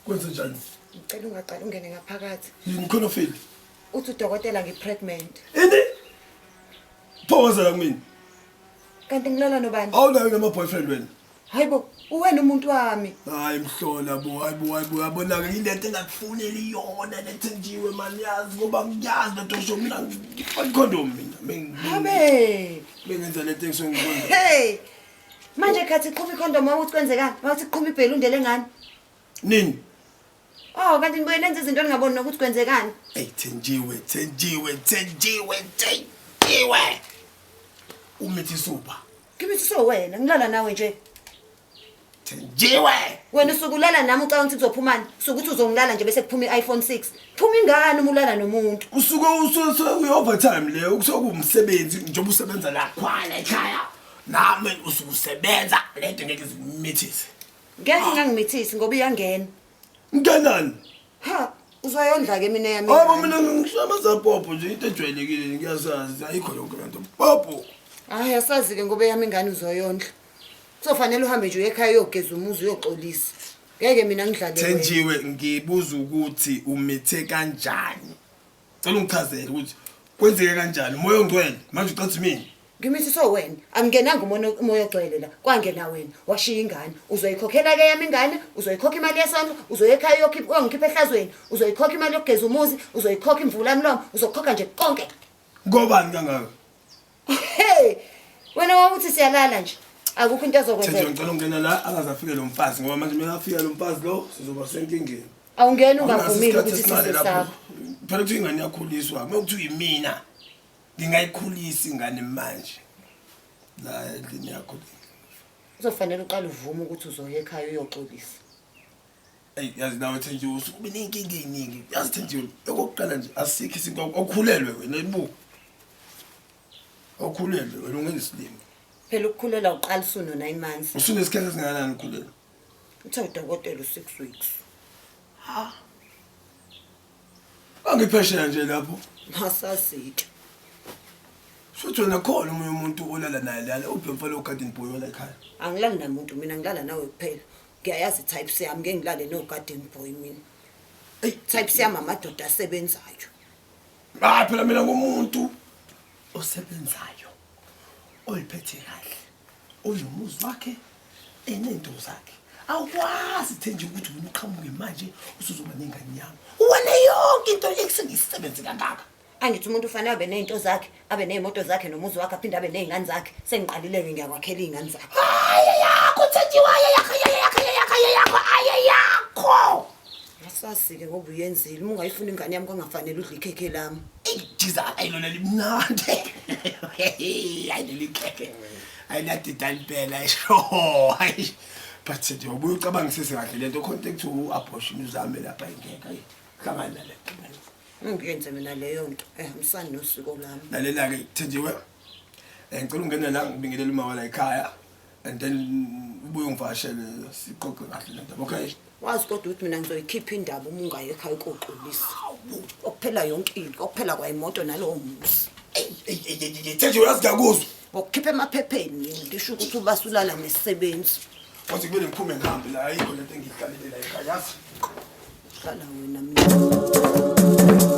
Kwenze njani? Ngicela ungaqali ungene ngaphakathi. Yini khona feli? Uthi udokotela ngi-pregnant. Ini? Phoza la kumina. Kanti ngilala nobani? Awunayo nama boyfriend wena. Hayibo, uwena umuntu wami. Hayi mhlola bo, hayi bo, hayi bo, yabona-ke yilento engakufuneli yona lethenjiwe mani yazi ngoba ngiyazi lento ngisho mina ngifaka ikhondomu mina. Habe. Bengenza lento engisuke ngikwenza. Hey. Manje khathi iqhuma ikhondomu mawuthi kwenzekani? Mawuthi iqhuma ibhelunde lengane. Nini? Oh, kanti nibuye nenze izinto ningaboni nokuthi kwenzekani. Ey Thenjiwe, Thenjiwe, Thenjiwe, Thenjiwe. Umithi suba. Ngibithi so wena, ngilala nawe nje. Thenjiwe. Wena usuke ulala nami ucabanga ukuthi kuzophumani? Usuke uthi uzongilala nje bese kuphuma i-iPhone 6. Phuma ingane uma ulala nomuntu. Usuke usuke uyi-overtime leyo kusuke kuwumsebenzi njengoba usebenza la khwala ekhaya. Nami usuke usebenza lento ngeke izimithise. Ngeke ingangimithisi ngoba iyangena. Ngenani? Ha, uzoyondla ke mina yami. Abo mina ngisho amazapopo nje into ejwayelekile ngiyazazi ayikho yonke lento. Popo. Hayi asazi ke ngoba eyami ingane uzoyondla. Kuzofanele uhambe nje uye ekhaya uyogeza umuzi uyoxolisa. Ngeke mina ngidlale wena. Thenjiwe ngibuza ukuthi umithe kanjani. Cela ungichazele ukuthi kwenzeke kanjani umoya ongcwele manje ucathi mina. Ngimithi so wena angingenanga umoya ogcwele la kwangena wena washiya ingane uzoyikhokhela ke yami ingane uzoyikhokha imali yesondlo uzoya ekhaya uyokhipha uyongikhipha ehlazweni uzoyikhokha imali yokugeza umuzi uzoyikhokha imvula mlomo uzokhokha nje konke. Ngobani kangaka? Hey wena wawuthi siyalala nje akukho into Thenjiwe ezokwenzeka. ngicela ungena la angaze afike lo mfazi ngoba manje mina afika lo mfazi lo sizoba senkingeni. Awungeni Awunaso ungavumile isikhathi ukuthi esincane isizwe lapho. sakho. Phela kuthiwa ingane iyakhuliswa uma kuthiwa yimina ngingayikhulisa ingane manje la endlini yakho le. Kuzofanele uqale uvume ukuthi uzoya ekhaya uyoxolisa. Eyi yazi nawe Thenjiwe usuke ube ney'nkinga ey'ningi yazi Thenjiwe okokuqala nje asikho isinto awukhulelwe wena ibuka awukhulelwe wena ungenza isilima. Phela ukukhulelwa uqala usuno-9 months. Usunesikhathi esingakanani ukhulelwe? Uthe udokotela u-6 weeks. Ha. Angiphesheya nje lapho. Masazike. Shuthi wena khona omunye umuntu olala naye lana uphi mfana ogarden boy wala ekhaya. Angilali namuntu mina ngilala nawe kuphela. Ngiyayazi types yami ngeke ngilale no garden boy mina. Ey Types yami amadoda asebenzayo. Ah phela mina ngumuntu osebenzayo. Oyiphethe kahle. Onomuzi wakhe enento zakhe. Awukwazi Thenji ukuthi wena uqhamuke manje usuzoba nengane yami. Wena yonke into esengiyisebenze kangaka. Angithi umuntu ufanele abe nezinto zakhe, abe nezimoto zakhe nomuzi wakhe aphinde abe nezingane zakhe. Sengiqalile-ke ngiyakwakhela izingane zakhe. Hayi yakho Thenjiwe, hayi yakho, hayi yakho, hayi yakho, hayi yakho, hayi yakho. Asazi-ke ngoba uyenzile. Uma ungayifuni ingane yami kwangafanele udle ikhekhe lami. Eyi jiza ayi lona limnandi. Hayi leli khekhe. Hayi liyadida impela sho. Hayi. But nje ubuye ucabangisise kahle lento khona ekuthiwa u-abortion uzame lapha ingeke ayi. Hlangana nale. Ungiyenze mina leyo nto. Ehambisani nosiko lami. Lalela-ke Thenjiwe. Ngicela ungene la ngibingelele uma wala ekhaya and then ubuye ungivakashele siqoqe kahle le ndaba okay? Wazi kodwa ukuthi mina ngizoyikhipha indaba uma ungayi ekhaya ukoxolisa. Okuphela yonke into, okuphela kwayimoto nalowo muzi. Eyi eyi eyi eyi Thenjiwe yazi ngiyakuzwa. Ngokukhipha emaphepheni ngisho ukuthi ubasulala nesisebenzi. Wathi kumele ngiphume ngihambe la ayikho lento engiyihlalele la ekhaya yazi. Hlala wena mina.